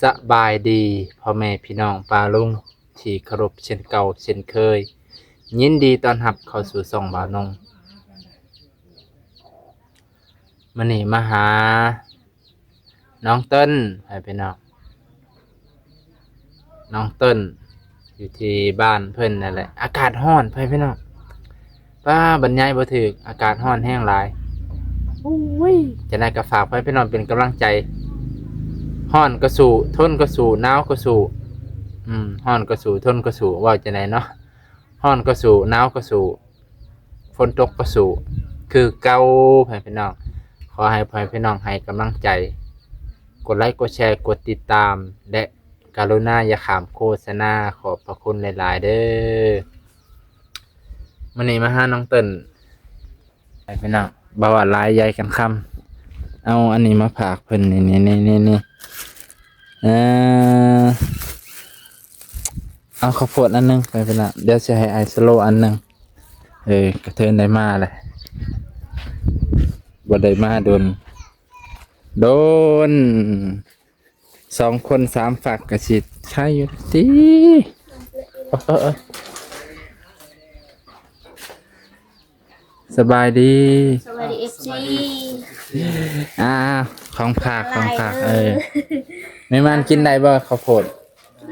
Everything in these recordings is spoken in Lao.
ສະບາຍດີພໍ່ແມ່ພີ່ນ້ອງປ້າລຸງທີ່ເຄົາລົບເຊັ່ນເກົ່າເຊັ່ນເຄີຍ, ຍິນດີຕ້ອນຮັບເຂົ້າສູ່ຊ່ອງບ່າວນົງ. ມື້ນີ້ມາຫານ້ອງເຕີນ ພໍ່ແມ່ພີ່ນ້ອງ, ນ້ອງເຕີນຢູ່ທີ່ບ້ານເພິ່ນນັ້ນແຫຼະ. ອາກາດຮ້ອນ ພໍ່ແມ່ພີ່ນ້ອງ. ປ້າ ບັນຍາຍບໍ່ຖືກ, ອາກາດຮ້ອນແຮງຫຼາຍ. ໂອ້ຍ ຈັ່ງໃດກໍຝາກໃຫ້ພີ່ນ້ອງເປັນກຳລັງໃຈ. ຮ້ອນກໍສູ້, ທົນກໍສູ້, ໜາວກໍສູ້. ອືມ ຮ້ອນກໍສູ້, ທົນກໍສູ້, ເວົ້າຈັ່ງໃດເນາະ? ຮ້ອນກໍສູ້, ໜາວກໍສູ້, ຝົນຕົກກໍສູ້ ຄືເກົ່າ ພໍ່ແມ່ພີ່ນ້ອງ. ຂໍໃຫ້ພໍ່ແມ່ພີ່ນ້ອງໃຫ້ກຳລັງໃຈ, ກົດໄລ ກົດແຊ, ກົດຕິດຕາມ ແລະ ກະລຸນາຢ່າຂ້າມໂຄສະນາ. ຂອບພະຄຸນຫຼາຍໆເດີ້. ມື້ນີ້ມາຫານ້ອງເຕີນ ພີ່ນ້ອງ, ບໍ່ວ່າຫຼາຍໃຫຍ່ກັນຄຳ ເອົາອັນນີ້ມາຝາກເພິ່ນ ນີ້ ນີ້ ນີ້ ນີ້ ເອີ ເອົາເຂົ້າໂພດອັນໜຶ່ງໄປ ພີ່ນ້ອງ. ດຽວຊິໃຫ້ອ້າຍສະໂລອັນໜຶ່ງ. ເອີ ກະເທີນໄດ້ມາແຫຼະ, ບໍ່ໄດ້ມາດົນ ດົນ. ສອງຄົນສາມຝັກກະຊິໄຄຢູ່ຕິ. ເອີ ເອີ ເອີ ສະບາຍດີ ສະບາຍດີ ເອັຟຊີ. ອ້າວ ຂອງຝາກ ຂອງຝາກ. ເອີ ແມ່ໝານກິນໄດ້ບໍ່ເຂົ້າໂພດ?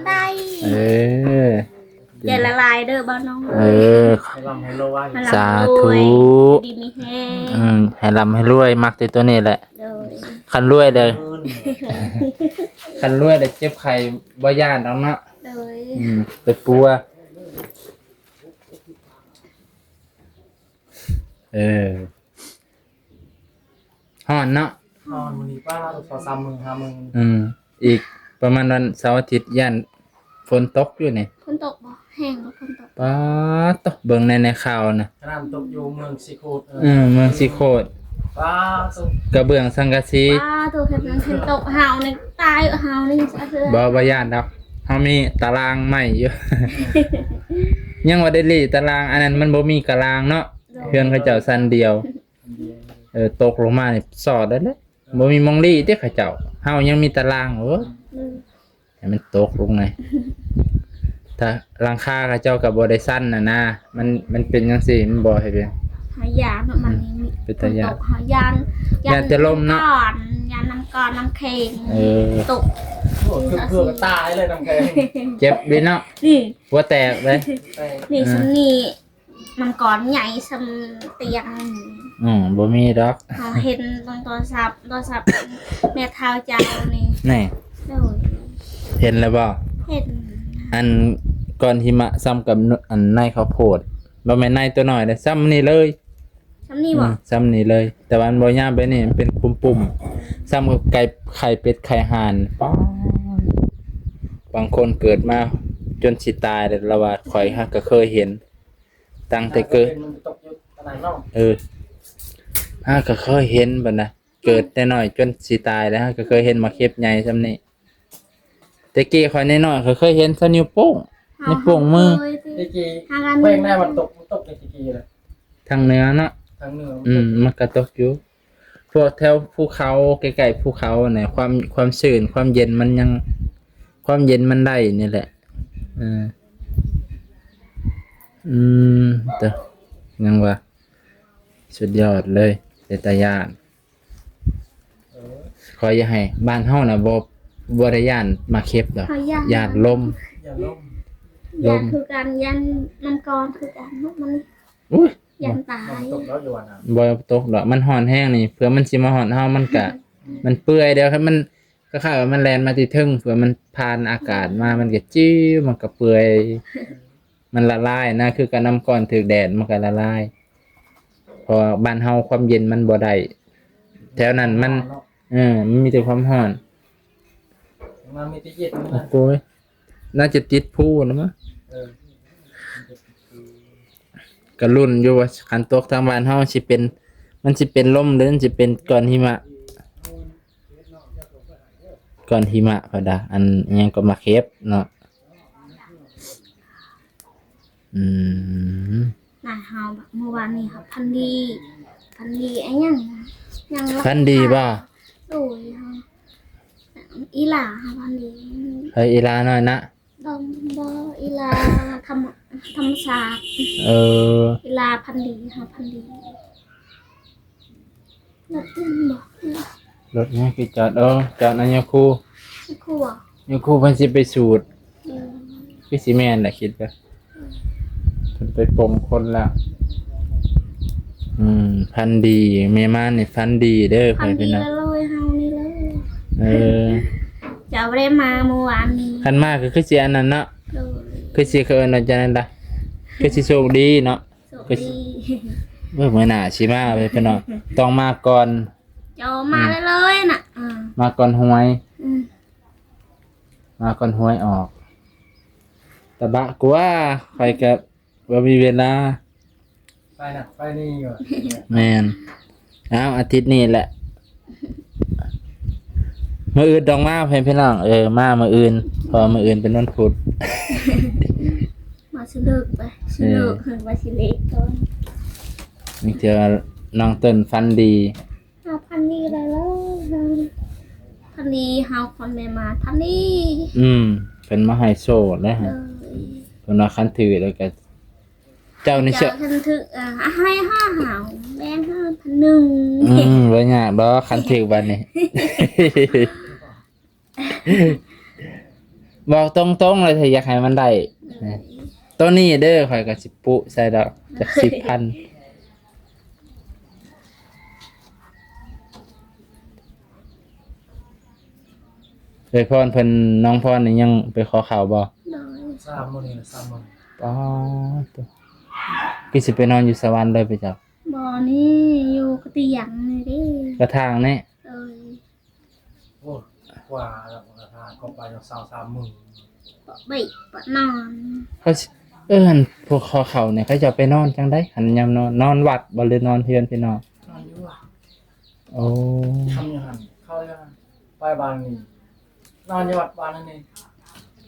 ໄດ້. ເອີ ໃຈລະລາຍເດີ້ບ່າວນ້ອງ. ເອີ ໃຫ້ລ່ຳໃຫ້ລວຍ ສາທຸ ຢູ່ດີມີແຮງ. ອືມ ໃຫ້ລ່ຳໃຫ້ລວຍ, ມັກແຕ່ຕົວນີ້ແຫຼະ. ໂດຍ ຄັນລວຍເດີ້ ຄັນລວຍແລ້ວເຈັບໄຂ້ບໍ່ຢ້ານດອກເນາະ. ໂດຍ ອືມ ໄປປົວ. ເອີ ຮ້ອນເນາະ ຮ້ອນມື້ນີ້ ປ້າ ສອງສາມມື້ ຫ້າມື້. ອືມ ອີກປະມານວັນເສົາອາທິດ ຢ້ານຝົນຕົກຢູ່ນີ້. ຝົນຕົກບໍ່? ແຮງບໍ່ຝົນຕົກ? ປາດໂທ້ ເບິ່ງໃນ ໃນຂ່າວນະ ຂະໜາດຕົກຢູ່ເມືອງສີໂຄດ. ເອີ ເອີ ເມືອງສີໂຄດ ປາດໂທ້ ກະເບື້ອງສັງກະສີ. ປາດໂທ້ ຄັນ ຄັນຕົກ ເຮົານີ້ຕາຍ ເຮົານີ້. ບໍ່ ບໍ່ຢ້ານດອກ ເຮົາມີຕາລາງໄມ້ຢູ່. ຍັງວ່າໄດ້ລີ້ຕາລາງ ອັນນັ້ນມັນບໍ່ມີກະລາງເນາະ. ໂດຍ ເຮືອນເຂົາເຈົ້າຊັ້ນດຽວ. ເອີ ຕົກລົງມານີ້ສອດໄດ້ເລີຍ ບໍ່ມີໝ່ອງລີ້ຕິເຂົາເຈົ້າ. ເຮົາຍັງມີຕາລາງ. ໂອ້ຍ ອືມ ໃຫ້ມັນຕົກລົງໄງ. ຖ້າຫຼັງຄາເຂົາເຈົ້າກໍບໍ່ໄດ້ຊັ້ນນະນາ ມັນ ມັນເປັນຈັ່ງຊີ້ ມັນບໍ່ໃຫ້ເປັນ. ເຮົາຢ້ານເນາະ ມັນນີ້ ເປັນຕາຢ້ານ. ເຮົາຢ້ານ ຢ້ານແຕ່ລົມເນາະ ຢ້ານນ້ຳກ້ອນ ນ້ຳແຂງ. ເອີ ຕົກ ໂອ້ຍ ຄື ຄືຕາຍເລີຍ ນ້ຳແຂງ. ເຈັບເດ້ເນາະ ນີ້ ຫົວແຕກເລີຍ. ແຕກ ນີ້ ເອີ ສ່ຳນີ້ ມັນກ້ອນໃຫຍ່ສ່ຳຕຽງ. ອືມ ບໍ່ມີດອກ ເຮົາເຫັນທາງໂທລະສັບ ໂທລະສັບແມ່ທ້າວເຈົ້ານີ້. ແນ່ ໂດຍ ເຫັນແລ້ວບໍ່? ເຫັນ. ອັນກ້ອນຫິມະສ່ຳກັບ ອັນ ໃນເຂົ້າໂພດ ບໍ່ແມ່ນໃນຕົວນ້ອຍເດ້ ສ່ຳນີ້ເລີຍ. ສ່ຳນີ້ບໍ່? ອືມ ສ່ຳນີ້ເລີຍ ແຕ່ວ່າມັນບໍ່ຍາວແບບນີ້ ມັນເປັນປຸ່ມໆ ສ່ຳກັບໄກ່ ໄຂ່ເປັດໄຂ່ຫ່ານ. ປ້າ ບາງຄົນເກີດມາຈົນຊິຕາຍແລ້ວ ລາວວ່າ ຂ້ອຍຫາກະເຄີຍເຫັນ. ຕັ້ງແຕ່ເກີດ ມັນຕົກຢູ່ຕາໜ່າງເນາະ. ເອີ ຫາກະເຄີຍເຫັນບັດນະ ເກີດແຕ່ນ້ອຍຈົນຊິຕາຍແລ້ວ ຫາກະເຄີຍເຫັນໝາກເຫັບໃຫຍ່ສ່ຳນີ້. ແຕ່ກີ້ຂ້ອຍນ້ອຍໆ ຂ້ອຍເຄີຍເຫັນແຕ່ນິ້ວໂປ້ງ ນິ້ວໂປ້ງມື. ແຕ່ກີ້ ຫາກະ ແຂວງໃດມັນຕົກ ມັນຕົກແຕ່ກີ້ແຫຼະ ທາງເໜືອເນາະ. ທາງເໜືອ ອືມ ມັນກໍຕົກຢູ່ ພວກແຖວພູເຂົາ ໃກ້ໆພູເຂົານະ ຄວາມ ຄວາມຊື້ນ ຄວາມເຢັນມັນຍັງ ຄວາມເຢັນມັນໄດ້ນີ້ແຫຼະ. ເອີ ອືມ ເຕີ ຍັງວ່າສຸດຍອດເລີຍ ເປັນຕາຢ້ານ. ເອີ ຂ້ອຍຢາກໃຫ້ ບ້ານເຮົານະ ບໍ່ ບໍ່ໄດ້ຢ້ານໝາກເຫັບດອກ ເຮົາຢ້ານ ຢ້ານລົມ ຢ້ານລົມ ລົມ ຢ້ານຄືກັນ ຢ້ານນ້ຳກ້ອນຄືກັນ. ມັນ ອຸ້ຍ ຢ້ານຕາຍ ບໍ່ຕົກດອກ ມັນຮ້ອນແຮງນີ້ ເພື່ອມັນຊິມາຮ້ອນເຮົາ ມັນກະ ມັນເປື່ອຍ. ດຽວຄັນມັນ ຄ້າຍໆວ່າມັນແລ່ນມາແຕ່ເທິງ ເພື່ອມັນຜ່ານອາກາດມາ ມັນກະຈິ້ວ ມັນກະເປື່ອຍ ມັນລະລາຍນະ ຄືກັບນ້ຳກ້ອນຖືກແດດ ມັນກະລະລາຍ. ເພາະວ່າບ້ານເຮົາຄວາມເຢັນມັນບໍ່ໄດ້ ແຖວນັ້ນມັນ ເອີ ມັນມີແຕ່ຄວາມຮ້ອນ. ມັນມີແຕ່ເຢັນ ໂອ້ຍ ໜ້າຈະຕິດພູນະມັງ. ເອີ ກະລຸ້ນຢູ່ວ່າຄັນຕົກທາງບ້ານເຮົາຊິເປັນ ມັນຊິເປັນລົມ ຫຼືມັນຊິເປັນກ້ອນຫິມະ ກ້ອນຫິມະ ເພິ່ນວ່າ ອັນຫຍັງກໍໝາກເຫັບເນາະ. ອືມ ນາຍເຮົາ ມື້ວານນີ້ເຮົາຝັນດີ ຝັນດີ ອາ ຫຍັງ ຫຍັງ ຝັນດີບໍ່? ໂດຍ ເຮົາ ອີ່ຫຼ້າຫາພັນດີ. ໃຜອີ່ຫຼ້ານ້ອຍນະ? ບໍ່ ບໍ່ ອີ່ຫຼ້າທຳ ທຳມະຊາດ. ເອີ ອີ່ຫຼ້າພັນດີຫາພັນດີ. ລົດຕື່ມບໍ່? ລົດຍັງຄືຈອດ? ເອີ ຈອດນະໂຍຄູ. ໂຍຄູບໍ່? ໂຍຄູເພິ່ນຊິໄປສູດ. ເອີ ຄືຊິແມ່ນແຫຼະຄິດວ່າ ເພິ່ນໄປປົງຄົນແລ້ວ. ອືມ ຝັນດີ ແມ່ມານນີ້ຝັນດີເດີ ຝັນດີ ເພື່ອນພີ່ນ້ອງ. ເຮົານີ້ເລີຍ. ເອີ ເຈົ້າບໍ່ໄດ້ມາມື້ວານນີ້. ຄັນມາກໍຄືຊິອັນນັ້ນເນາະ. ໂດຍ ຄືຊິ ເຂົາເອີ້ນວ່າຈັ່ງໃດລະ? ຄືຊິໂຊກດີເນາະ. ໂຊກດີ. ເອີ ມື້ໜ້າຊິມາເລີຍພີ່ນ້ອງ. ຕ້ອງມາກ່ອນ. ເຈົ້າມາເລີຍໆນະ. ອືມ ມາກ່ອນຫວຍ. ອືມ ມາກ່ອນຫວຍອອກ. ຕະບະກວ່າ ຂ້ອຍກໍບໍ່ມີເວລາ. ໄປນະ ໄປນີ້ຢູ່. ແມ່ນ. ອ້າວ ອາທິດນີ້ແຫຼະ. ມື້ອື່ນຕ້ອງມາ ເພື່ອນພີ່ນ້ອງ. ເອີ ມາມື້ອື່ນ ເພາະວ່າມື້ອື່ນເປັນວັນພຸດ. ມາຊິເລີກໄປ ຊິເລີກ ເອີ ວ່າຊິເລກກ່ອນ. ນີ້ເທື່ອນ້ອງເຕີນຝັນດີ. ຫາພັນດີໄດ້ເລີຍ. ພັນດີ ເຮົາຄອນແມ່ມາພັນດີ. ອືມ ເພິ່ນມາໃຫ້ໂຊກເດ້. ໂດຍ ເພິ່ນວ່າຄັນຖືກແລ້ວກໍ ເຈົ້ານີ້ເຊື່ອ ເຈົ້າຄັນຖືກ ເອີ ໃຫ້ຫ້າ ເຮົາແບ່ງຫ້າພັນໜຶ່ງ. ອືມ ບໍ່ຍາກດອກ ຄັນຖືກບາດນີ້. ບອກຕົງໆເລີຍ ຖ້າຢາກໃຫ້ມັນໄດ້. ໂດຍ ໂຕນີ້ເດີ ຂ້ອຍກໍຊິປຸໃສ່ດອກ ຈັກສິບພັນ. ເອື້ອຍພອນເພິ່ນ ນ້ອງພອນນີ້ຍັງໄປຂໍເຂົ້າບໍ່? ໂດຍ ສາມມື້ນີ້ ສາມມື້. ປາດໂທ້ ຄືຊິໄປນອນຢູ່ສະຫວັນເລີຍໄປຈັກ? ບໍ່ ນີ້ຢູ່ກະຕຽງນີ້ເດ້ ກະຖາງນີ້. ໂດຍ ໂອ້ ກວ່າແລ້ວກໍຖ້າເຂົ້າໄປສອງສາມມື້ ປະໄປປະນອນ. ເຂົາຊິ ເອີ້ນພວກຂໍເຂົ້ານີ້ ເຂົາເຈົ້າໄປນອນຈັ່ງໃດ? ຄັນຍາມນອນ ນອນວັດບໍ່ ຫຼືນອນເຮືອນພີ່ນ້ອງ? ນອນຢູ່ວັດ. ໂອ້ ທຳຢູ່ຫັ້ນ ເຂົາຢູ່ຫັ້ນ ໄປບ້ານນີ້ ນອນຢູ່ວັດບ້ານນີ້.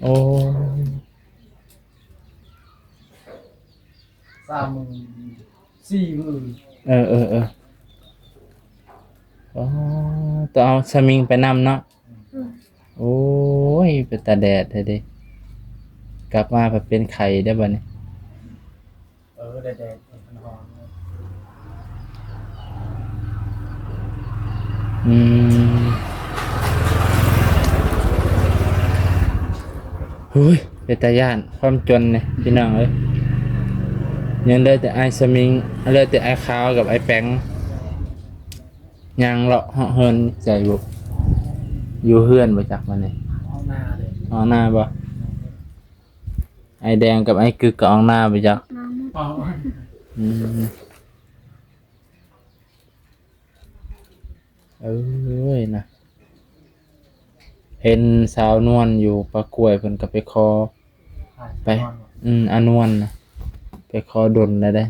ໂອ້ ສາມມື້ ສີ່ມື້. ເອີໆໆ ອໍ ຕ້ອງເອົາສະມິງໄປນຳເນາະ. ອືມ ໂອ້ຍ ເປັນຕາແດດແທ້ເດ ກັບມາພັດເປັນໄຂ້ເດ້ບາດນີ້. ເອີ ແດດໆ ມັນຮ້ອນ. ອືມ ໂອ້ຍ ເປັນຕາຢ້ານຄວາມຈົນນີ້ພີ່ນ້ອງເອີຍ. ຍັງເຫຼືອແຕ່ອ້າຍສະມິງ ເຫຼືອແຕ່ອ້າຍຂາວກັບອ້າຍແປງ ຍ່າງເລາະເຮາະເຫີນໃສ່ບຸ ຢູ່ເຮືອນບໍ່ຈັກບາດນີ້. ອອກນາເດ້ ອອກນາບໍ່? ອ້າຍແດງກັບອ້າຍກຶກກໍອອກນາບໍ່ຈັກ. ອອກນາໝົດ. ອືມ ເອີຍນະ ເຫັນສາວນວນຢູ່ປ່າກ້ວຍ ເພິ່ນກໍໄປຂໍ ໄປ ອືມ ອານວນນະ ໄປຂໍດົນແລ້ວເດ້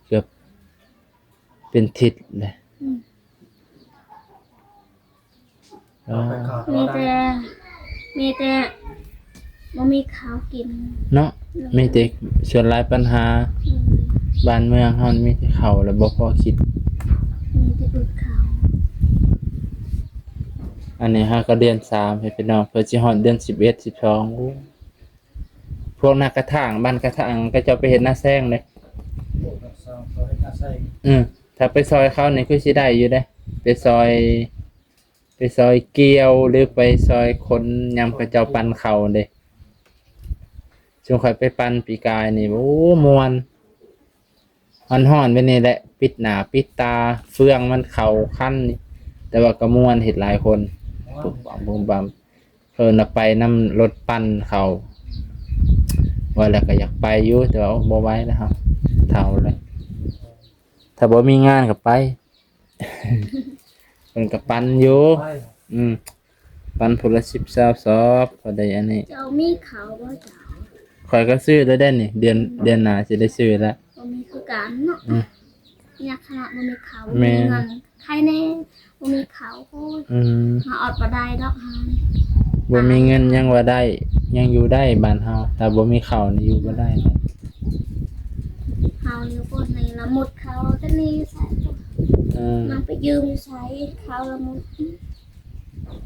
ເກືອບເປັນທິດແລ້ວ. ອືມ ເອົາໄປຂາຍກໍ ມີ ແຕ່ ມີແຕ່ບໍ່ມີເຂົ້າກິນເນາະ. ໂດຍ ມີແຕ່ສ່ວນຫຼາຍປັນຫາ ອືມ ບ້ານເມືອງເຮົາມີແຕ່ເຂົ້າແລ້ວບໍ່ພໍກິນ ມີແຕ່ອຶດເຂົ້າ. ອັນນີ້ຫາກໍເດືອນສາມໃຫ້ພີ່ນ້ອງ ເພື່ອຊິຮອດເດືອນສິບເອັດ ສິບສອງ. ໂອ້ ພວກນາກະຖາງ ບ້ານກະຖາງ ເຂົາເຈົ້າໄປເຮັດນາແຊງເດ້. ອືມ ຖ້າໄປຊ່ອຍເຂົານີ້ຄືຊິໄດ້ຢູ່ເດ້ ໄປຊ່ອຍ ໄປຊ່ອຍກ່ຽວ ຫຼືໄປຊ່ອຍຄົນຍາມເຂົາເຈົ້າປັ່ນເຂົ້າເດ້. ຊຸມຂ້ອຍໄປປັ່ນປີກາຍນີ້ ໂອ້ ມ່ວນ ຮ້ອນໆ ແບບນີ້ແຫຼະ ປິດໜ້າປິດຕາ ເຟືອງມັນເຂົ້າຄັນນີ້ ແຕ່ວ່າກໍມ່ວນ ເຮັດຫຼາຍຄົນ ປຸບປຳ ປຸບປຳ. ເພິ່ນນະໄປນຳລົດປັ່ນເຂົາ ວ່າແລ້ວກໍຢາກໄປຢູ່ ແຕ່ວ່າ ໂອ້ ບໍ່ໄຫວແລ້ວ ເຮົາເຖົ້າແລ້ວ ຖ້າບໍ່ມີງານກໍໄປ. ເພິ່ນກໍປັ່ນຢູ່ ໄປ ອືມ ປັ່ນຜູ້ລະສິບ ຊາວ ຊອບ ພໍໄດ້ອັນນີ້. ເຈົ້າມີເຂົ້າບໍ່ເຈົ້າ? ຂ້ອຍກໍຊື້ແລ້ວເດ້ນີ້ ເດືອນ ເດືອນໜ້າຊິໄດ້ຊື້ແລ້ວ. ບໍ່ມີຄືກັນເນາະ. ອືມ ຍາກຂະໜາດບໍ່ມີເຂົ້າ ແມ່ນ ບໍ່ມີເງິນ ໄຄແນ່ ບໍ່ມີເຂົ້າ. ໂອ້ຍ ອືມ ມາອອດບໍ່ໄດ້ດອກເຮົາ ບໍ່ມີເງິນຍັງວ່າໄດ້ ຍັງຢູ່ໄດ້ບ້ານເຮົາ ຖ້າບໍ່ມີເຂົ້ານີ້ຢູ່ບໍ່ໄດ້. ເຮົາຢູ່ພຸ້ນນີ້ລະໝົດເຂົ້າ ແຕ່ນີ້ໃສ່ ເອີ ນາງໄປຢືມຢູ່ໃສ ເຂົ້າລະໝົດ.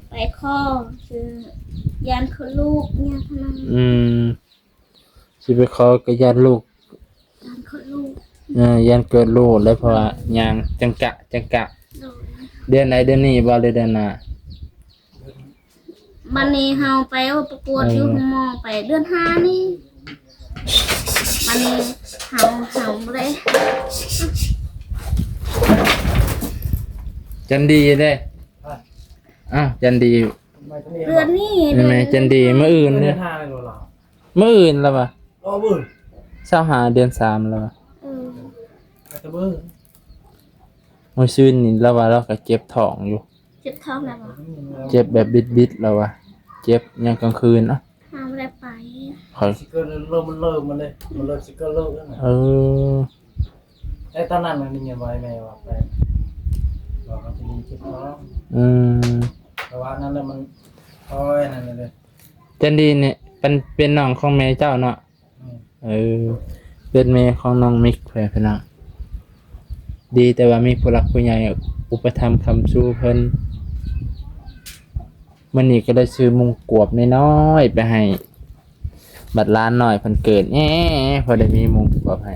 ໄປຂໍ ຄືຢ້ານຂອດລູກ ຍາກຂະໜາດ. ອືມ ຊິໄປຂໍກໍຢ້ານລູກ ຢ້ານຂອດລູກ ເອີ ຢ້ານເກີດລູກແລ້ວ ເພາະວ່າຍ່າງຈັງກະ ຈັງກະ. ໂດຍ ເດືອນໃດ ເດືອນນີ້ບໍ່ ຫຼືເດືອນໜ້າ? ບັດນີ້ເຮົາໄປປະກວດ ເອີ ຢູ່ໂຮງໝໍ ໄປເດືອນຫ້ານີ້. ບັດນີ້ເຮົາ ເຮົາບໍ່ໄດ້ ຈັນດີເດ້. ອ້າວ ຈັນດີ ເດືອນນີ້ ແມ່ນ ແມ່ນ ຈັນດີ ມື້ອື່ນ ເດືອນຫ້າແມ່ນບໍ່ລະ? ມື້ອື່ນລະວະ ອໍ ມື້ອື່ນ ຊາວຫ້າ ເດືອນສາມລະວະ. ເອີ ແຕ່ມື້ ມື້ຊືນນີ້ລະວ່າລາວກໍເຈັບທ້ອງຢູ່. ເຈັບທ້ອງແລ້ວບໍ່? ເຈັບແບບບິດໆລະວ່າ ເຈັບຍາມກາງຄືນ. ເອົາ ເຮົາບໍ່ໄດ້ໄປ ຂ້ອຍ ຊິເກີດເລີ່ມ ມັນເລີ່ມ ມັນເລີຍ ມັນເລີ່ມຊິເກີດໂລກແລ້ວນະ. ເອີ ແຕ່ຕອນນັ້ນໄດ້ຍິນວ່າແມ່ວ່າໄປ ວ່າເຂົາຈະມີເຈັບທ້ອງ. ອືມ ແຕ່ວ່າອັນນັ້ນແຫຼະ ມັນ ໂອ້ຍ ນັ້ນແຫຼະເດ້. ຈັນດີນີ້ເປັນ ເປັນນ້ອງຂອງແມ່ເຈົ້າເນາະ? ແມ່ນ ເອີ ເປັນແມ່ຂອງນ້ອງມິກ ເພື່ອນພີ່ນ້ອງ. ດີແຕ່ວ່າມີຜູ້ຫຼັກຜູ້ໃຫຍ່ອຸປະຖຳຄ້ຳຊູເພິ່ນ. ມື້ນີ້ກໍໄດ້ຊື້ມຸງກວບນ້ອຍໆໄປໃຫ້ ບັດຫຼານນ້ອຍເພິ່ນເກີດແດ່ ພໍໄດ້ມີມຸງກວບໃຫ້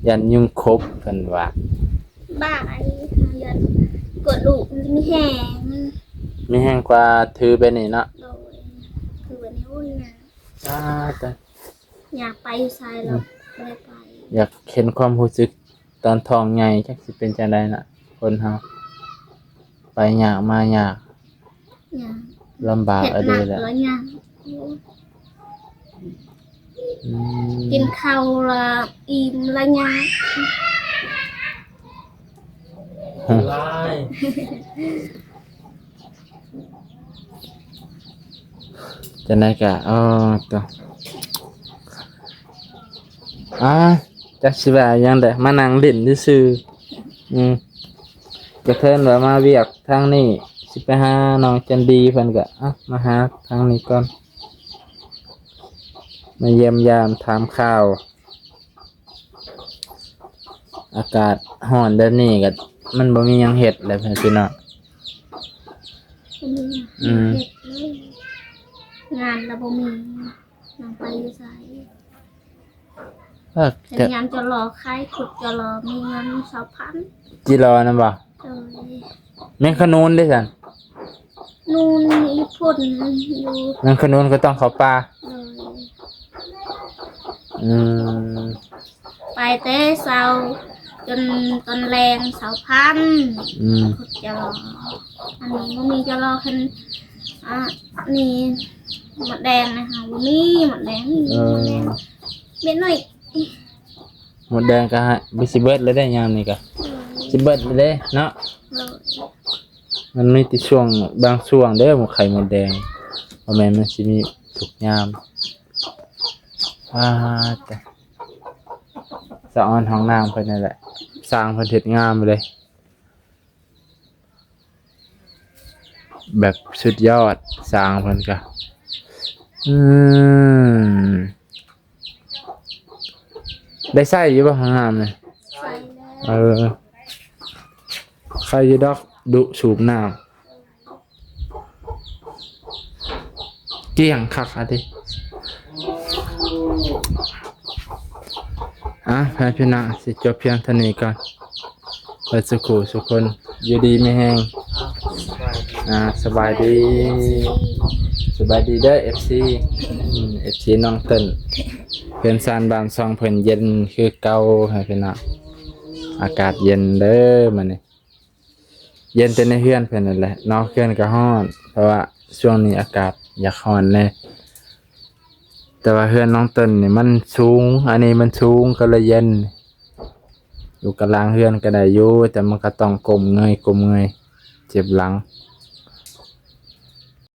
ຢ້ານຍຸງຂົບເພິ່ນວ່າ. ບາຍ ເຮົາຢ້ານກວດລູກມີແຮງ ມີແຮງກວ່າຖືແບບນີ້ເນາະ. ໂດຍ ຄືແບບນີ້ ໂອ້ຍ ຍາກ ອ່າ ແຕ່ ຢາກໄປຢູ່ໃສລະ ອືມ ບໍ່ໄດ້ໄປ. ຢາກເຫັນຄວາມຮູ້ສຶກຕອນທ້ອງໃຫຍ່ ຈັກຊິເປັນຈັ່ງໃດນະ ຄົນເຮົາ ໄປຍາກມາຍາກ ຍາກ ລຳບາກ ເຮັດ ອະດີແຫຼະ ໜັກແລ້ວຍາກ. ອືມ ກິນເຂົ້າລະອີ່ມລະຍາກ ຫຼາຍ ຈັ່ງໃດກະ ເອີ ໂຕ ອ່າ ຈັກຊິວ່າຫຍັງແດ່ ມານັ່ງຫຼິ້ນຊື່ໆ. ອືມ ກະເທີນວ່າມາວຽກທາງນີ້ ຊິໄປຫານ້ອງຈັນດີ ເພິ່ນກະ ອ່ະ ມາຫາທາງນີ້ກ່ອນ ມາຢ້ຽມຢາມຖາມຂ່າວ. ອາກາດຮ້ອນແບບນີ້ກໍ ມັນບໍ່ມີຫຍັງເຮັດແຫຼະພີ່ນ້ອງ. ອືມ ເຮັດເລີຍ ງານລະບໍ່ມີ ນາງໄປຢູ່ໃສ? ເອີ ເຮັດງານຈະລໍ ຂາຍຂຸດຈະລໍ ມີເງິນຊາວພັນ. ຈິລໍນັ້ນບໍ່? ໂດຍ ແມງຂະນູນເດ້ຊັ້ນ? ນູນມີຜົນຢູ່ ແມງຂະນູນກໍຕ້ອງເຂົ້າປ່າ. ໂດຍ ອືມ ໄປແຕ່ເຊົ້າຈົນຕອນແລງ ຊາວພັນ. ອືມ ຂຸດຈະລໍ ອັນນີ້ບໍ່ມີຈະລໍ ຄັນ ອ່າ ນີ້ ໝົດແດງນະ ເຮົາບໍ່ມີໝົດແດງ. ເອີ ໝົດແດງເມັດນ້ອຍ. ໝົດແດງກໍໃຫ້ ຊິເບິດແລ້ວເດ້ ຍາມນີ້ກໍ ອືມ ຊິເບິດແລ້ວເດ້ເນາະ. ໂດຍ ມັນມີແຕ່ຊ່ວງບາງຊ່ວງເດ້ ໝົດໄຂ່ໝົດແດງ ບໍ່ແມ່ນມັນຊິມີທຸກຍາມ. ອ່າ ແຕ່ສະອອນຫ້ອງນ້ຳເພິ່ນນັ້ນແຫຼະ ຊ່າງເພິ່ນເຮັດງາມເລີຍ. ແບບສຸດຍອດ ຊ່າງເພິ່ນກະ ອືມ ໄດ້ໃຊ້ຢູ່ບໍ່ຫ້ອງນ້ຳນີ້? ໃຊ້ແລ້ວ. ເອີ ໃຊ້ຢູ່ດອກ ດຸສູບນ້ຳ. ກ້ຽງຄັກອະຕິ. ອ່ະ ໃຫ້ພີ່ນ້ອງຊິຈົບພຽງເທົ່ານີ້ກ່ອນ ເບິດສຸຂູສຸຄົນ ຢູ່ດີມີແຮງ. ອ່າ ສະບາຍດີ ອ່າ ສະບາຍດີ ສະບາຍດີເດີ ເອັຟຊີ ອືມ ເອັຟຊີນ້ອງເຕີນ. ເຮືອນຊານບ້ານຊ່ອງເພິ່ນເຢັນຄືເກົ່າ ໃຫ້ພີ່ນ້ອງ ອາກາດເຢັນເດີມື້ນີ້. ເຢັນແຕ່ໃນເຮືອນເພິ່ນນັ້ນແຫຼະ ນອກເຮືອນກໍຮ້ອນ ເພາະວ່າຊ່ວງນີ້ອາກາດຢາກຮ້ອນແດ່. ແຕ່ວ່າເຮືອນນ້ອງເຕີນນີ້ມັນສູງ ອັນນີ້ມັນສູງກໍເລີຍເຢັນ. ຢູ່ກະລາງເຮືອນກໍໄດ້ຢູ່ ແຕ່ມັນກໍຕ້ອງກົ້ມເງີຍ ກົ້ມເງີຍ ເຈັບຫຼັງ.